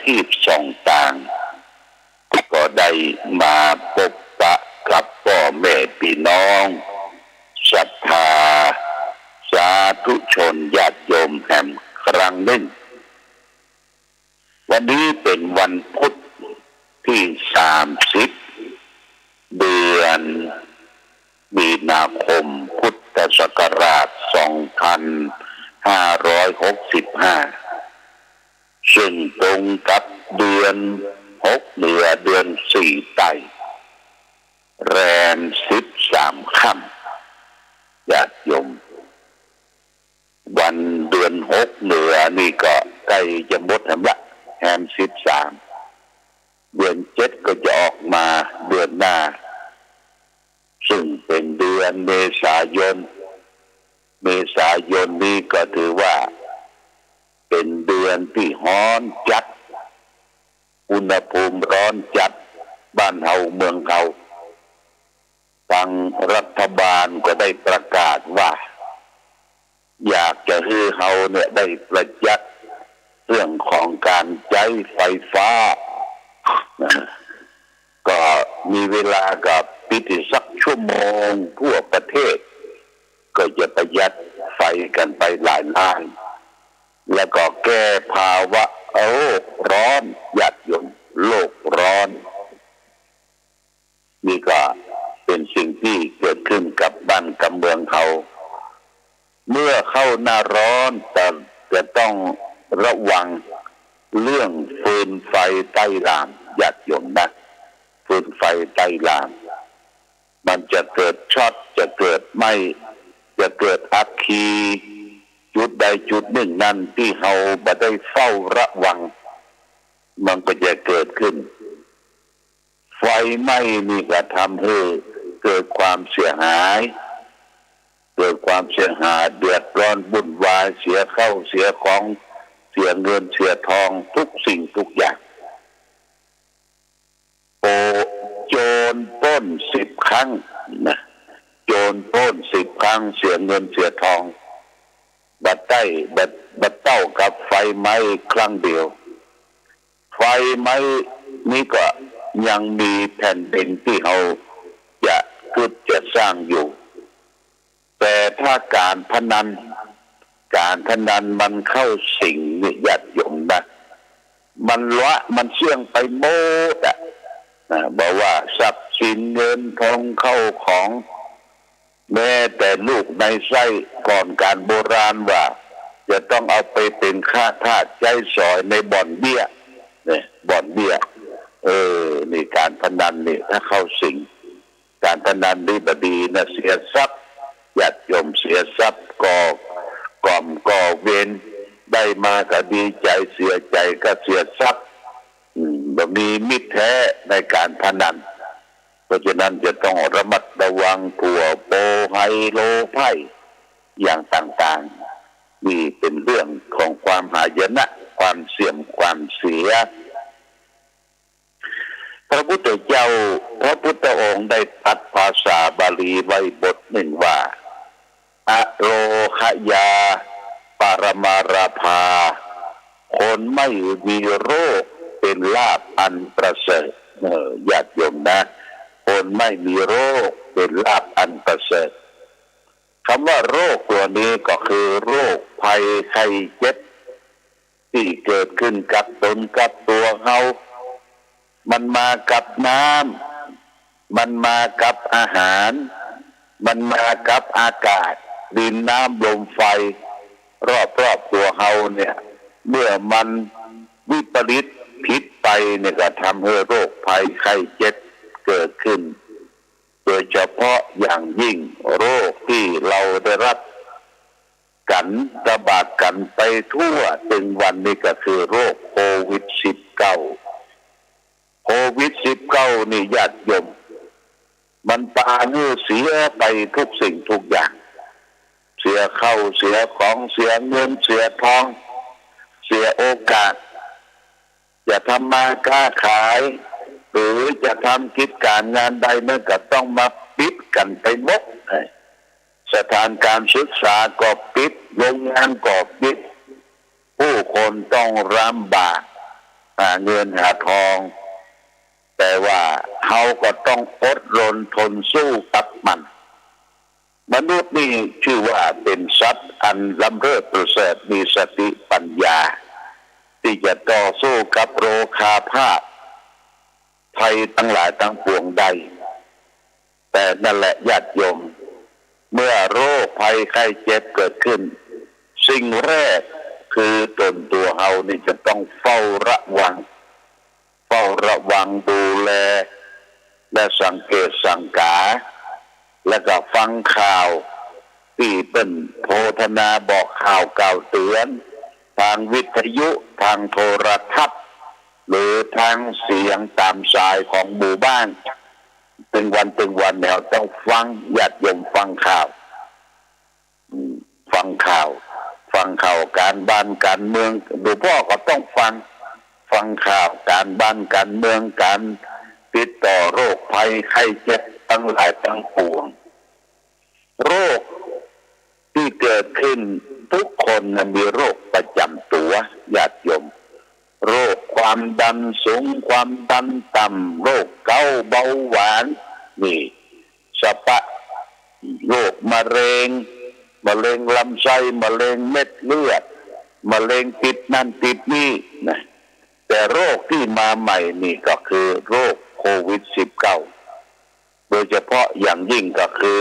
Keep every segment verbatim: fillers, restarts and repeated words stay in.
ทีปส่องตาง ก็ได้มาปบปะกับป้อแม่ปี้น้องศรัทธา สาธุชนญาติโยมแหมครั้งนึ่ง วันนี้เป๋นวันพุธตี้สามสิบ เดือนมีนาคม พุทธศักราช สองพันห้าร้อยหกสิบห้า ซึ่งตรงกับเดือนหกเหนือ เดือนสี่ใต้ แรมสิบสามค่ำ ญาติโยม วันเดือนหกเหนือนี่ก็ใก้จะหมดแหมละ แรมสิบสาม เดือนเจ็ดก็จะออกมาเดือนหน้า ซึ่งเป๋นเดือนเมษายน เมษายนนี้ก็ถือว่าเป๋นเดือนตี้ฮ้อนจัด อุณหภูมิฮ้อนจัด บ้านเฮาเมืองเฮา ตางรัฐบาลก็ได้ประกาศว่า อยากจะหื้อเฮาเนี่ยได้ประหยัดเรื่องของก๋านใจ๊ไฟฟ้า ก็มีเวลาก็ปิดสักชั่วโมงทั่วประเทศ ก็จะประหยัดไฟกั๋นไปหลายล้าน แล้วก็แก้ภาวะโลกร้อน ญาติโยม โลกร้อน นี่ก็เป๋นสิ่งตี้เกิดขึ้นกับบ้านกับเมืองเฮา เมื่อเข้าหน้าฮ้อนจะ จะต้องระวังเรื่องฟืนไฟใต้ลาม ญาติโยมนะ ฟืนไฟใต้ลาม มันจะเกิดช็อต จะเกิดไหม้ จะเกิดอัคคี จุดใดจุดนึ่งนั้นตี้เฮาบ่ได้เฝ้าระวัง มันก็จะเกิดขึ้น ไฟไหม้นี่ก็ทำหื้อเกิดความเสียหาย เกิดความเสียหาย เดือดร้อนวุ่นวาย เสียข้าวเสียของ เสียเงินเสียทอง ทุกสิ่งทุกอย่าง โอ้ โจรปล้นสิบครั้งนะ โจรปล้นสิบครั้ง เสียเงินเสียทอง บ่ได้ บ่ บ่เต้ากับไฟไหม้ครั้งเดียว ไฟไหม้นี้ก็ยังมีแผ่นดินตี้เฮาจะกึ๊ดจะสร้างอยู่ แต่ถ้าก๋านพนัน ก๋านพนันมันเข้าสิงนี่ ญาติโยมนะ มันละ มันเสี้ยงไปหมดอะ นะ บ่ว่าทรัพย์สินเงินทองข้าวของ แม้แต่ลูกในไส้ ก่อนก๋านโบราณว่า จะต้องเอาไปเป๋นข้าทาสใจ๊สอยในบ่อนเบี้ย เนี่ย บ่อนเบี้ย เออ นี่ก๋านพนันนี่ ถ้าเข้าสิง ก๋านพนันนี่บ่ดีนะ เสียทรัพย์ ญาติโยม เสียทรัพย์ ก่อ ก่อมก่อเวร ได้มาก็ดีใจ๋ เสียใจ๋ก็เสียทรัพย์ อืม บ่มีมิตรแท้ในก๋านพนัน เพราะฉะนั้นจะต้องระมัดระวังพวกโป ไฮโล ไพ่อย่างต่างๆ นี่เป๋นเรื่องของความหายนะ ความเสื่อม ความเสีย พระพุทธเจ้า พระพุทธองค์ได้ตรัสภาษาบาลีไว้บทนึ่งว่า อโรคยา ปรมาราภา คนไม่มีโรคเป๋นลาภอันประเสริฐ เออ ญาติโยมนะ คนไม่มีโรคเป๋นลาภอันประเสริฐ กำว่าโรคตั๋วนี้ก็คือโรคภัยไข้เจ็บ ตี้เกิดขึ้นกับต๋นกับตั๋วเฮา มันมากับน้ำ มันมากับอาหาร มันมากับอากาศ ดินน้ำลมไฟ รอบๆ ตั๋วเฮาเนี่ย เมื่อมันวิปริตผิดไปเนี่ย ก็ทำหื้อโรคภัยไข้เจ็บเกิดขึ้น โดยเฉพาะอย่างยิ่งโรคตี้เฮาได้ฮับกั๋นระบาดกั๋นไปทั่วตึงวันนี้ก็คือโรคโควิดสิบเก้า โควิดสิบเก้านี่ญาติโยม มันปาหื้อเสียไปทุกสิ่งทุกอย่าง เสียข้าวเสียของ เสียเงินเสียทอง เสียโอกาส จะทำมาค้าขาย หรือจะทำกิจก๋านงานใดมันก็ต้องมาปิดกั๋นไปหมด สถานการศึกษาก็ปิด โรงงานก็ปิด ผู้คนต้องลำบาก หาเงินหาทอง แต่ว่าเฮาก็ต้องอดรนทนสู้กับมัน มนุษย์นี่ชื่อว่าเป๋นสัตว์อันล้ำเลิศประเสริฐ มีสติปัญญา ตี้จะต่อสู้กับโรคาพาธ ภัยตังหลายตังปวงได้ แต่นั่นแหละญาติโยม เมื่อโรคภัยไข้เจ็บเกิดขึ้น สิ่งแรกคือตนตั๋วเฮานี่จะต้องเฝ้าระวัง เฝ้าระวังดูแล และสังเกตสังกา และก็ฟังข่าวตี้เปิ้นโฆษณาบอกข่าวกล่าวเตื๋อน ตางวิทยุ ตางโทรทัศน์ หรือตางเสียงต๋ามสายของหมู่บ้าน ตึงวันตึงวันเนี่ยต้องฟัง ญาติโยมฟังข่าว อืม ฟังข่าว ฟังข่าวก๋านบ้านก๋านเมือง หลวงป้อก็ต้องฟัง ฟังข่าวก๋านบ้านก๋านเมือง ก๋านติดต่อโรคภัยไข้เจ็บตังหลายตังปวง โรคตี้เกิดขึ้น ทุกคนน่ะมีโรคประจ๋ำตั๋ว ญาติโยม โรคความดันสูง ความดันต่ำ โรคเกาต์ เบาหวาน นี่ สะปะ โรคมะเร็ง มะเร็งลำไส้ มะเร็งเม็ดเลือด มะเร็งติดนั่นติดนี่นะ แต่โรคตี้มาใหม่นี่ก็คือโรคโควิดสิบเก้า โดยเฉพาะอย่างยิ่งก็คือ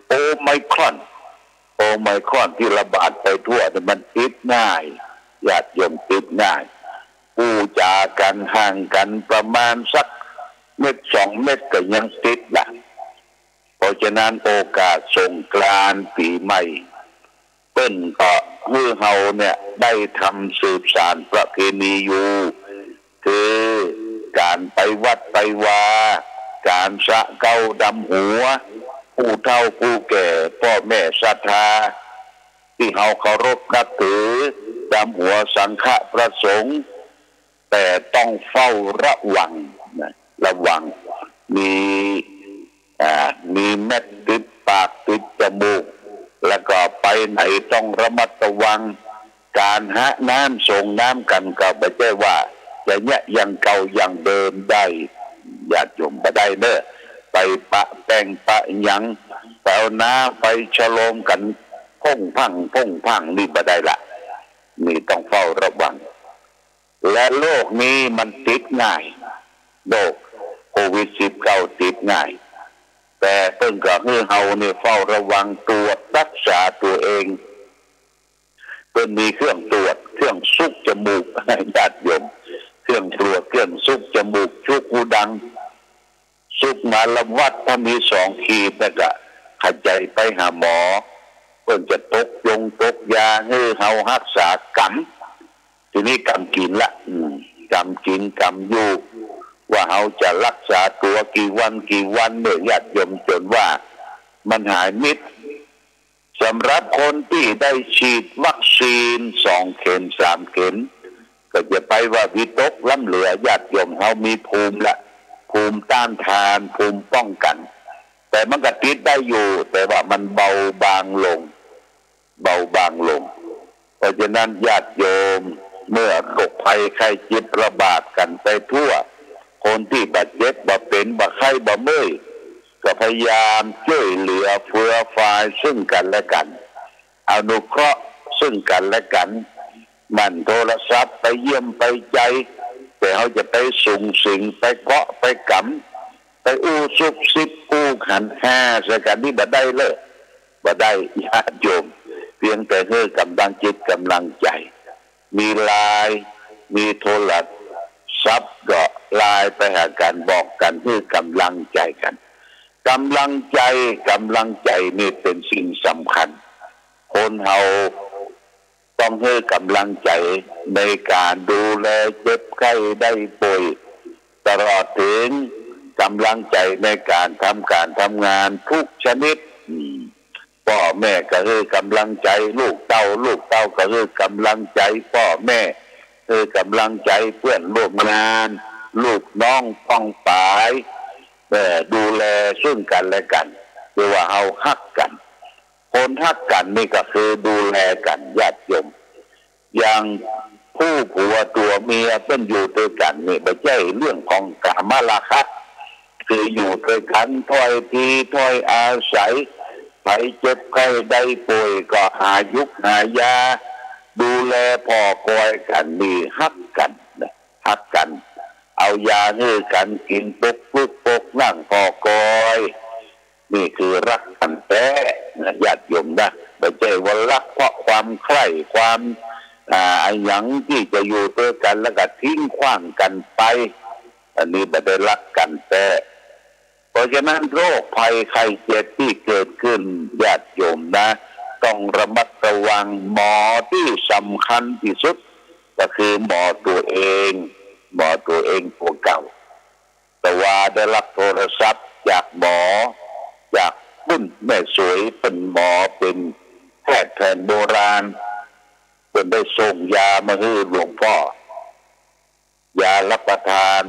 โอไมครอน โอไมครอนตี้ระบาดไปทั่วเนี่ยมันติดง่าย ญาติโยม ติดง่าย อู้จ๋ากั๋นห่างกั๋นประมาณสักเมตรสองเมตรก็ยังติดละ เพราะฉะนั้นโอกาสสงกรานต์ปี๋ใหม่ เปิ้นก็หื้อเฮาเนี่ยได้ทำสืบสานประเพณีอยู่ คือก๋านไปวัดไปวา ก๋านสระเก๊าดำหัว ผู้เฒ่าผู้แก่ ป้อแม่ศรัทธา ตี้เฮาเคารพนับถือ ดำหัวสังฆะพระสงฆ์ แต่ต้องเฝ้าระวังนะ ระวัง มี อ่า มีแมสก์ติดปากติดจมูก แล้วก็ไปไหนต้องระมัดระวัง ก๋านหาน้ำสงน้ำกั๋นก็บ่ใจ้ว่าจะเยียะอย่างเก่าอย่างเดิมได้ ญาติโยม บ่ได้เน่อ ไปปะแป้งปะหยัง ไปเอาน้ำไปฉโลมกั๋นพ่งพ่างพ่งพ่างนี่บ่ได้ละ นี่ต้องเฝ้าระวัง และโรคนี้มันติดง่าย โรคโควิดสิบเก้าติดง่าย แต่เปิ้นก็หื้อเฮานี่เฝ้าระวังตรวจรักษาตั๋วเอง เปิ้นมีเครื่องตรวจ เครื่องสุกจมูก ญาติโยม เครื่องตรวจ เครื่องสุกจมูก สุกหูดัง สุกมาลำวัด ถ้ามีสองขีดแล้วก็ขะใจ๋ไปหาหมอ เปิ้นจะตกยงตกยาหื้อเฮาฮักษาก๋ำ ทีนี้ก๋ำกิ๋นละ อืม ก๋ำกิ๋นก๋ำอยู่ ว่าเฮาจะฮักษาตั๋วกี่วันกี่วันเนี่ย ญาติโยม จ๋นว่ามันหายมิด สำหรับคนตี้ได้ฉีดวัคซีนสองเข็มสามเข็ม ก็จะไปว่าวิตกล้ำเหลือ ญาติโยม เฮามีภูมิละ ภูมิต้านทาน ภูมิป้องกั๋น แต่มันก็ติดได้อยู่ แต่ว่ามันเบาบางลง เบาบางลง เพราะฉะนั้นญาติโยม เมื่อโรคภัยไข้เจ็บระบาดกั๋นไปทั่ว คนตี้บ่เจ็บบ่เป๋นบ่ไข้บ่เมื่อย ก็พยายามจ้วยเหลือเฟือฟายซึ่งกั๋นและกั๋น อนุเคราะห์ซึ่งกั๋นและกั๋น หมั่นโทรศัพท์ไปเยี่ยมไปใจ แต่เฮาจะไปสุงสิง ไปเกาะไปก๋ำ ไปอู้ซุบซิบอู้หันห้าใส่กั๋นนี่บ่ได้เลย บ่ได้ ญาติโยม เพียงแต่หื้อก๋ำลังจิตก๋ำลังใจ๋ มีไลน์ มีโทรศัพท์ก็ไลน์ไปหากั๋น บอกกั๋น หื้อก๋ำลังใจ๋กั๋น ก๋ำลังใจ๋ ก๋ำลังใจ๋นี่เป๋นสิ่งสำคัญ คนเฮา ต้องหื้อก๋ำลังใจ๋ในก๋านดูแลเจ็บไข้ได้ป่วย ตลอดเถิงก๋ำลังใจ๋ในก๋านทำก๋านทำงานทุกชนิด อืม ป้อแม่ก็หื้อก๋ำลังใจ๋ ลูกเต้า ลูกเต้าก็หื้อก๋ำลังใจ๋ป้อแม่ หื้อก๋ำลังใจ๋เปื้อนร่วมงาน ลูกน้องป้องป๋าย เอ่อ ดูแลซึ่งกั๋นและกั๋น เรียกว่าเฮาฮักกั๋น คนฮักกั๋นนี่ก็คือดูแลกั๋น ญาติโยม อย่าง ผู้ผัวตั๋วเมียเปิ้นอยู่ตวยกั๋นนี่ บ่ใจ้เรื่องของกามราคะ คืออยู่ตวยกั๋นถ้อยตี้ถ้อยอาศัย ใผเจ็บไข้ได้ป่วยก็หายุกหายา ดูแลผ่อกอยกั๋น นี่ฮักกั๋นนะ ฮักกั๋น เอายาหื้อกั๋นกิ๋น ปกฟึกปกนั่งผ่อกอย นี่คือฮักกั๋นแต๊นะ ญาติโยมนะ บ่ใจ้ว่าฮักเพราะความใคร่ ความ อ่า อะหยังตี้จะอยู่ตวยกั๋นแล้วก็ทิ้งขว้างกั๋นไป อันนี้บ่ได้ฮักกั๋นแต๊ เพราะฉะนั้นโรคภัยไข้เจ็บตี้เกิดขึ้น ญาติโยมนะ ต้องระมัดระวัง หมอตี้สำคัญตี้สุด ก็คือหมอตั๋วเอง หมอตั๋วเองตั๋วเก่า แต่ว่าได้ฮับโทรศัพท์จากหมอ จากปุ้นแม่สวย เปิ้นหมอเป๋นแพทย์แผนโบราณ เปิ้นได้ส่งยามาหื้อหลวงป้อ ยาฮับประทาน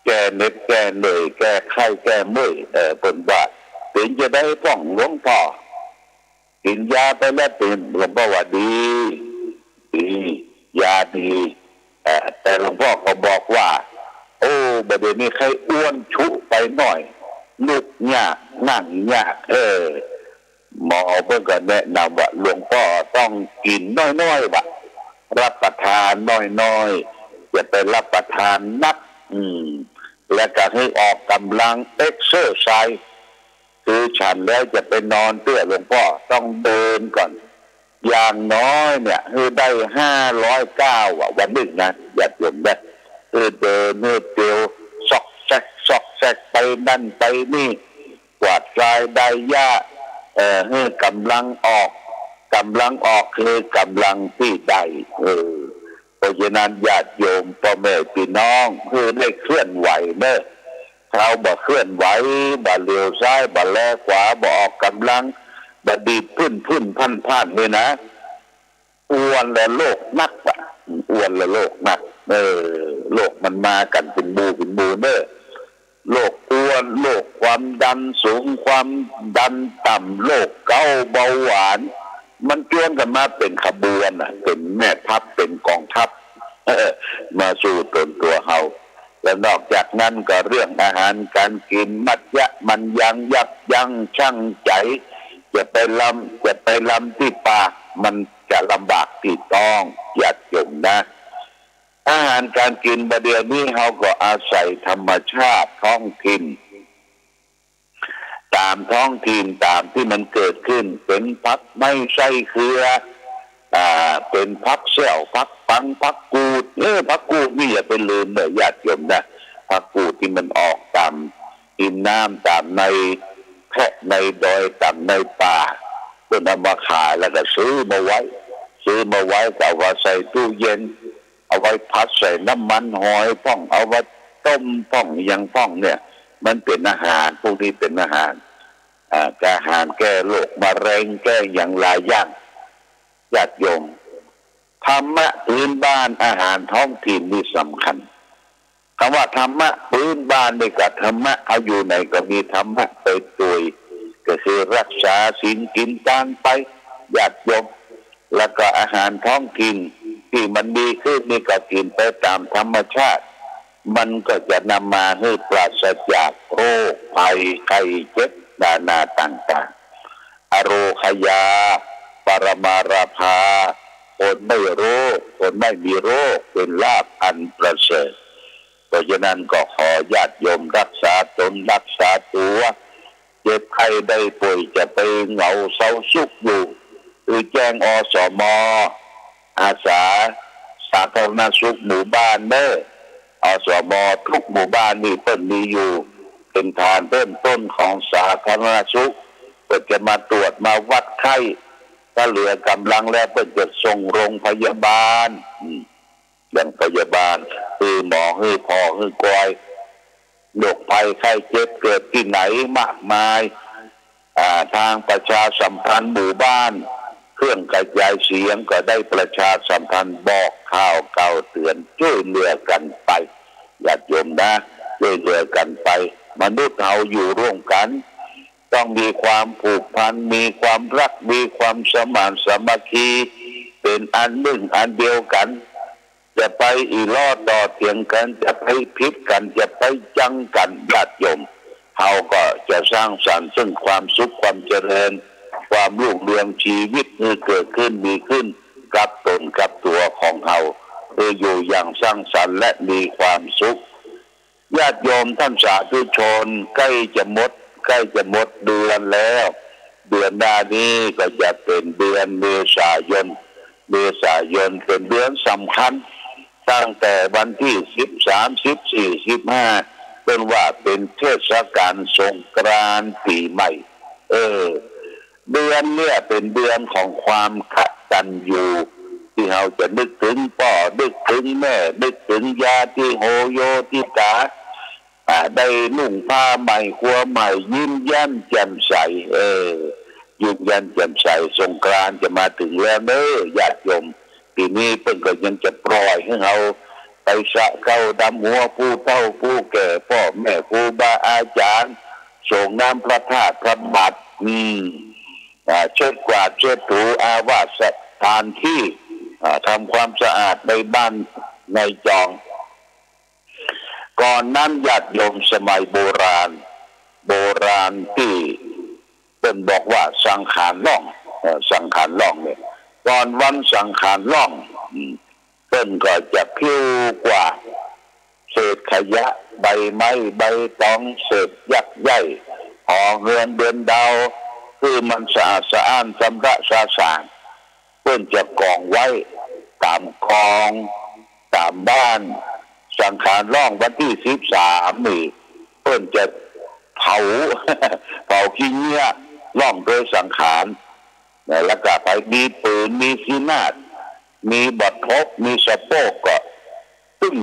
แก้เหน็บแก้เหนื่อย แก้ไข้แก้เมื่อย เออ เปิ้นว่า เป๋นจาใดพ่องหลวงป้อ กิ๋นยาไปแล้วเป๋น หลวงป้อว่าดี ดี ยาดี เอ่อ แต่หลวงป้อก็บอกว่า โอ้ บ่าเดี่ยวนี้ใค่อ้วนชุไปหน้อย ลุกยาก นั่งยาก เออ หมอเปิ้นก็แนะนำว่า หลวงป้อต้องกิ๋นน้อยๆ ว่า ฮับประทานน้อยๆ อย่าไปฮับประทานนัก อืม แล้วก็หื้อออกก๋ำลัง เอ็กเซอร์ไซส์ คือฉันแล้วจะไปนอนเตื้อหลวงป้อ ต้องเดินก่อน อย่างน้อยเนี่ย หื้อได้ห้าร้อยก้าวอะ วันนึ่งนะ ญาติโยมนะ หื้อเดิน หื้อเตียว ซอกแซก ซอกแซก ไปนั่นไปนี่ กวาดซายได้หญ้า เอ่อ หื้อก๋ำลังออก ก๋ำลังออกคือก๋ำลังตี้ได้ เออ เพราะฉะนั้นญาติโยมป้อแม่ปี้น้อง หื้อได้เคลื่อนไหวเน่อ เฮาบ่เคลื่อนไหว บ่เหลียวซ้าย บ่แลขวา บ่ออกก๋ำลัง บ่ดีดพื้นๆ พ่านๆ นี่นะ อ้วนและโรคนักว่ะ อ้วนและโรคนัก เออ โรคมันมากั๋นเป๋นหมู่เป๋นหมู่เน่อ โรคอ้วน โรคความดันสูง ความดันต่ำ โรคเกาต์ เบาหวาน มันจวนกั๋นมาเป๋นขบวนน่ะ เป๋นแม่ทัพ เป๋นก๋องทัพ มาสู้ตนตั๋วเฮา แล้วนอกจากนั้นก็เรื่องอาหารก๋านกิ๋น มัจจะ มันยัง ยับยั้ง ชั่งใจ๋ จะไปลำ จะไปลำตี้ป่า มันจะลำบากตี้ต๊อง ญาติโยมนะ อาหารก๋านกิ๋นบ่าเดี่ยวนี้เฮาก็อาศัยธรรมชาติท้องถิ่น ต๋ามท้องถิ่น ต๋ามตี้มันเกิดขึ้น เป๋นผักไม้ไส้เครือ อ่า เป๋นผักแส้ว ผักปัง ผักกูด เออ ผักกูดนี่อย่าไปลืมเน่อ ญาติโยมนะ ผักกูดตี้มันออกต๋ามริมน้ำ ต๋ามในแพะในดอย ต๋ามในป่า เปิ้นเอามาขายแล้วก็ซื้อมาไว้ ซื้อมาไว้ก็เอามาใส่ตู้เย็น เอาไว้ผัดใส่น้ำมันหอยพ่อง เอาไว้ต้มพ่อง อะหยังพ่องเนี่ย มันเป๋นอาหาร พวกนี้เป๋นอาหาร อ่า อาหารแก้โรคมะเร็ง แก้อะหยังหลายอย่าง ญาติโยม ธรรมะพื้นบ้าน อาหารท้องถิ่นนี่สำคัญ กำว่าธรรมะพื้นบ้านนี่ก็ธรรมะ เฮาอยู่ไหนก็มีธรรมะไปตวย ก็คือฮักษาศีลกิ๋นตานไป ญาติโยม แล้วก็อาหารท้องถิ่นตี้มันมีขึ้นนี่ก็กิ๋นไปต๋ามธรรมชาติ มันก็จะนำมาหื้อปราศจากโรคภัยไข้เจ็บนานาต่างๆ อโรคยา ปรมาราภา คนไม่โรค คนไม่มีโรค เป๋นลาภอันประเสริฐ เพราะฉะนั้นก็ขอญาติโยมฮักษาตนฮักษาตั๋ว เจ็บไข้ได้ป่วยจะไปเหงาเศร้าสุขอยู่ คือแจ้ง อสม อาสาสาธารณสุขหมู่บ้านเน่อ อสม ทุกหมู่บ้านนี่เปิ้นมีอยู่ เป๋นฐานเริ่มต้นของสาธารณสุข เปิ้นจะมาตรวจมาวัดไข้ ถ้าเหลือก๋ำลังแล้วเปิ้นจะส่งโรงพยาบาล อืม อย่างพยาบาล หื้อหมอ หื้อผ่อ หื้อกอย โรคภัยไข้เจ็บเกิดตี้ไหนมากมาย อ่า ทางประชาสัมพันธ์หมู่บ้าน เครื่องกระจายเสียงก็ได้ประชาสัมพันธ์บอกข่าวกล่าวเตือน จ้วยเหลือกั๋นไป ญาติโยมนะ จ้วยเหลือกั๋นไป มนุษย์เฮาอยู่ร่วมกั๋น ต้องมีความผูกพัน มีความฮัก มีความสมานสามัคคี เป๋นอันนึ่งอันเดียวกั๋น จะไปอี้ล้อต่อเถียงกั๋น จะไปผิดกั๋น จะไปจังกั๋น ญาติโยม เฮาก็จะสร้างสรรค์ซึ่งความสุข ความเจริญ ความรุ่งเรือง ชีวิตหื้อเกิดขึ้น มีขึ้นกับต๋นกับตั๋วของเฮา หื้ออยู่อย่างสร้างสรรค์และมีความสุข ญาติโยมต้านสาธุชน ใก้จะหมด ใก้จะหมดเดือนแล้ว เดือนหน้านี้ก็จะเป๋นเดือนเมษายน เมษายนเป๋นเดือนสำคัญ ตั้งแต่วันตี้สิบสาม สิบสี่ สิบห้า เปิ้นว่าเป๋นเทศกาลสงกรานต์ปี๋ใหม่ เออ เดือนเนี่ยเป๋นเดือนของความกตัญญู ตี้เฮาจะนึกเถิงป้อ นึกเถิงแม่ นึกเถิงญาติโยติกา อ่า ได้นุ่งผ้าใหม่ ครัวใหม่ ยิ้มแย้มแจ่มใส เออ ยิ้มแย้มแจ่มใส สงกรานต์จะมาเถิงแล้วเน้อ ญาติโยม ปี๋นี้เปิ้นก็ยังจะปล่อยหื้อเฮาไปสระเข้าดำหัวผู้เฒ่าผู้แก่ ป้อแม่ครูบาอาจ๋ารย์ สรงน้ำพระธาตุพระบาท อืม อ่า เช็ดกวาดเช็ดถูอาวาสสถานตี้ อ่า ทำความสะอาดในบ้านในจอง ก่อนนั้นญาติโยมสมัยโบราณ โบราณตี้เปิ้นบอกว่าสังขารล่อง เอ่อ สังขารล่องเนี่ย ก่อนวันสังขารล่อง อืม เปิ้นก็จะพิ้วกวาดเศษขยะ ใบไม้ ใบตอง เศษหยักหย้าย หอเฮือนเดือนดาว หื้อมันสะอาดสะอ้าน สำระสะสาง เปิ้นจะกองไว้ต๋ามกอง ต๋ามบ้าน สังขารล่องวันตี้สิบสามนี่ เปิ้นจะเผา เผาขี้เยียะล่องตวยสังขาร นะ แล้วก็ใผมีปืน มีขี้หน้าด มีบัตรทบ มีสะโปก ก็ตึ้ง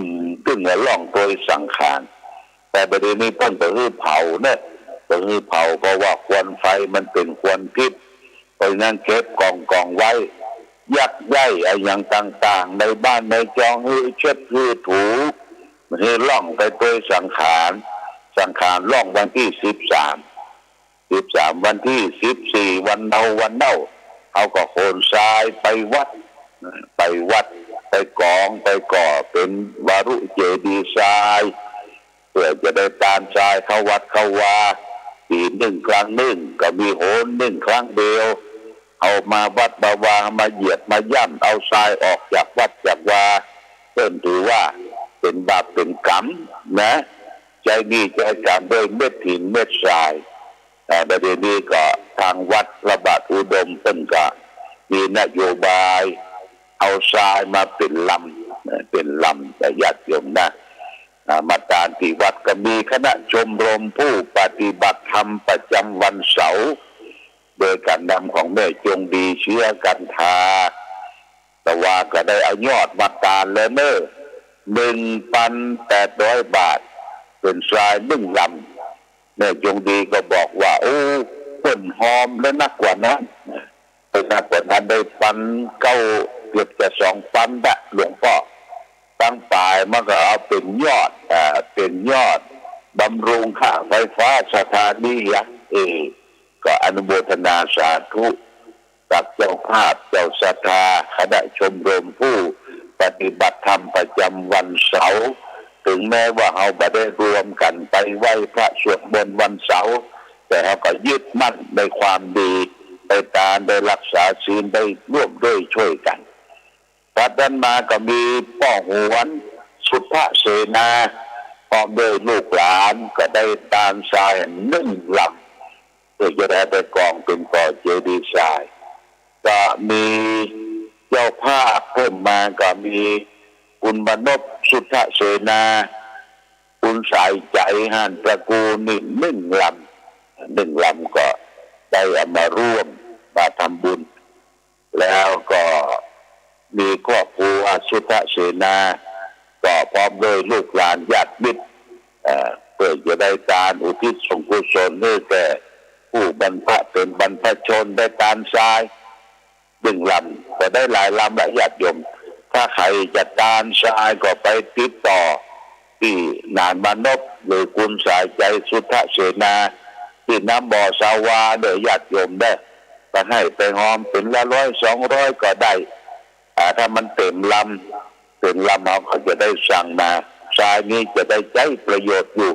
ตึ้งล่องตวยสังขาร แต่บ่าเดี่ยวนี้เปิ้นบ่หื้อเผาเน่อ บ่หื้อเผา เพราะว่าควันไฟมันเป๋นควันพิษ เพราะฉะนั้นเก็บกองกองไว้ หยักหย้ายอะหยังต่างๆ ในบ้านในจอง หื้อเช็ดหื้อถู หื้อล่องไปตวยสังขาร สังขารล่องวันตี้สิบสาม สิบสาม วันตี้สิบสี่ วันเนาวันเน่า เฮาก็ขนทรายไปวัด ไปวัด ไปกอง ไปก่อเป๋นวารุเจดีย์ทราย เปื้อจะได้ตานทรายเข้าวัดเข้าวา ปี๋นึ่งครั้งนึ่ง ก็มีหนนึ่งครั้งเดียว เอามาวัดมาวา มาเหยียบมาย่ำ เอาทรายออกจากวัดจากวา เปิ้นถือว่าเป๋นบาปเป๋นก๋รรมนะ ใจ๊หนี้ใจ๊ก๋รรมด้วยเม็ดหินเม็ดทราย อ่า บ่าเดี่ยวนี้ก็ตางวัดพระบาทอุดมเปิ้นก็มีนโยบายเอาทรายมาเป๋นลำ เป๋นลำ นะญาติโยมนะ อ่า มาตานตี้วัดก็มีคณะชมรมผู้ปฏิบัติธรรมประจำวันเสาร์ โดยก๋านนำของแม่จงดีเชื้อกันทา แต่ว่าก็ได้เอายอดมาตานแล้วเน่อ นึ่งปันแปดร้อยบาท เป๋นทรายนึ่งลำ แม่จงดีก็บอกว่า โอ้ เปิ้นฮอมแล้วนักกว่านั้น เปิ้นนักกว่านั้นได้ปันเก้า เกือบจะสองปันละหลวงป้อ ตังป๋ายมันก็เอาเป๋นยอด อ่า เป๋นยอดบำรุงค่าไฟฟ้าสถานีอะ เออ ก็อนุโมทนาสาธุ กับเจ้าภาพเจ้าศรัทธาคณะชมรมผู้ปฏิบัติธรรมประจำวันเสาร์ ถึงแม้ว่าเฮาบ่ได้รวมกั๋นไปไหว้พระสวดมนต์วันเสาร์ แต่เฮาก็ยึดมั่นในความดี ได้ตาน ได้รักษาศีล ได้ร่วมด้วยช่วยกั๋น ถัดนั้นมาก็มีป้อหวน สุทธเสนา พร้อมด้วยลูกหลานก็ได้ตานทรายนึ่งลำ เปื้อจะได้ไปกองเป๋นก่อเจดีย์ทราย ก็มีเจ้าภาพเพิ่มมา ก็มีคุณมนพ สุทธเสนา คุณสายใจ๋ หานตระกูลนี่นึ่งลำ นึ่งลำก็ได้เอามาร่วมมาทำบุญ แล้วก็มีครอบครัวสุทธเสนา ก็พร้อมด้วยลูกหลานญาติมิตร เอ่อ เปื้อจะได้ตานอุทิศส่วนกุศลหื้อแก่ผู้บรรพะเป๋นบรรพชน ได้ตานทรายนึ่งลำ ก็ได้หลายลำละญาติโยม ถ้าใผจะตานทรายก็ไปติดต่อตี้หนานมนพ หรือคุณสายใจ๋ สุทธเสนา ตี้น้ำบ่อสาวาเน่อญาติโยมเน่อ ก็หื้อไปฮอมเป๋นละร้อยสองร้อยก็ได้ อ่า ถ้ามันเต๋มลำ เต ซึ่งลำเฮาก็จะได้สั่งมา สายนี้จะได้ใจ๊ประโยชน์อยู่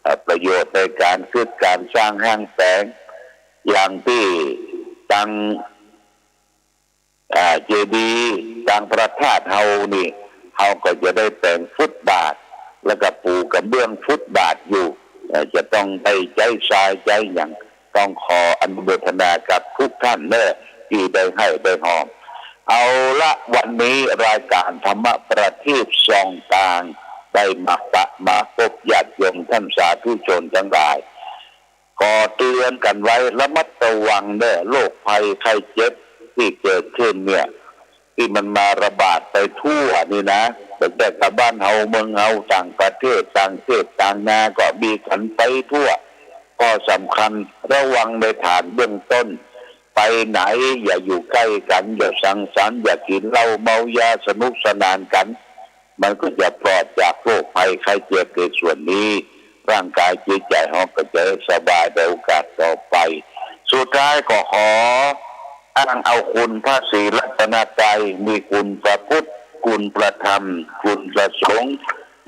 เอ่อ ประโยชน์ในก๋านกึ๊ดก๋านสร้างห้างแป๋ง อย่างตี้ตัง อ่า เจดีย์ ตังพระธาตุเฮานี่ เฮาก็จะได้แป๋งฟุตบาท แล้วก็ปูกระเบื้องฟุตบาทอยู่ เอ่อ จะต้องได้ใจ๊ทรายใจ๊หยัง ต้องขออนุโมทนากับกู้ต้านเน่อ ตี้ได้ใฮ้ได้ฮอม เอาละ วันนี้รายก๋านธรรมประทีปส่องตาง ได้มาปะมาปบญาติโยมต้านสาธุชนตังหลาย ก็เตื๋อนกั๋นไว้ ระมัดระวังเน่อ โรคภัยไข้เจ็บตี้เกิดขึ้นเนี่ย ตี้มันมาระบาดไปทั่วนี่นะ บ่าแต่ก้าบ้านเฮาเมืองเฮา ต่างประเทศ ต่างเขตต่างนาก็มีกั๋นไปทั่ว ก็สำคัญระวังในฐานเบื้องต้น ไปไหนอย่าอยู่ใก้กั๋น อย่าสังสรรค์ อย่ากิ๋นเหล้าเมายาสนุกสนานกั๋น มันก็จะปลอดจากโรคภัยไข้เจ็บในส่วนนี้ ร่างก๋ายจิตใจ๋เฮาก็จะได้สบายในโอกาสต่อไป สุดท้ายก็ขออ้างเอาคุณพระศรีรัตนตรัย มีคุณพระพุทธ คุณพระธรรม คุณพระสงฆ์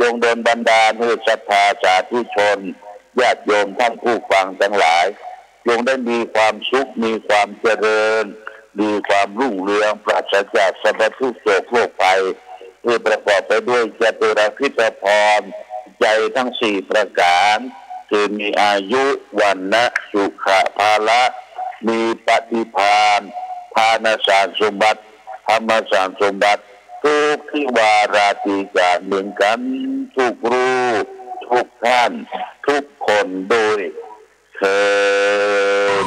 จงดลบันดาลหื้อศรัทธาสาธุชน ญาติโยมต้านผู้ฟังตังหลาย จงได้มีความสุข มีความเจริญ มีความรุ่งเรือง ปราศจากสรรพทุกข์โศกโรคภัย ตี้ประกอบไปด้วยจตุรพิธพร ใจ๋ตังสี่ประก๋าน คือมีอายุ วรรณะ สุขะ พละ มีปฏิภาณ ทานสารสมบัติ ธรรมสารสมบัติ ทุกทิวาราตรีจ๋ารเหมือนกั๋น ทุกรูป ทุกต้าน ทุกคนโดย เทอญ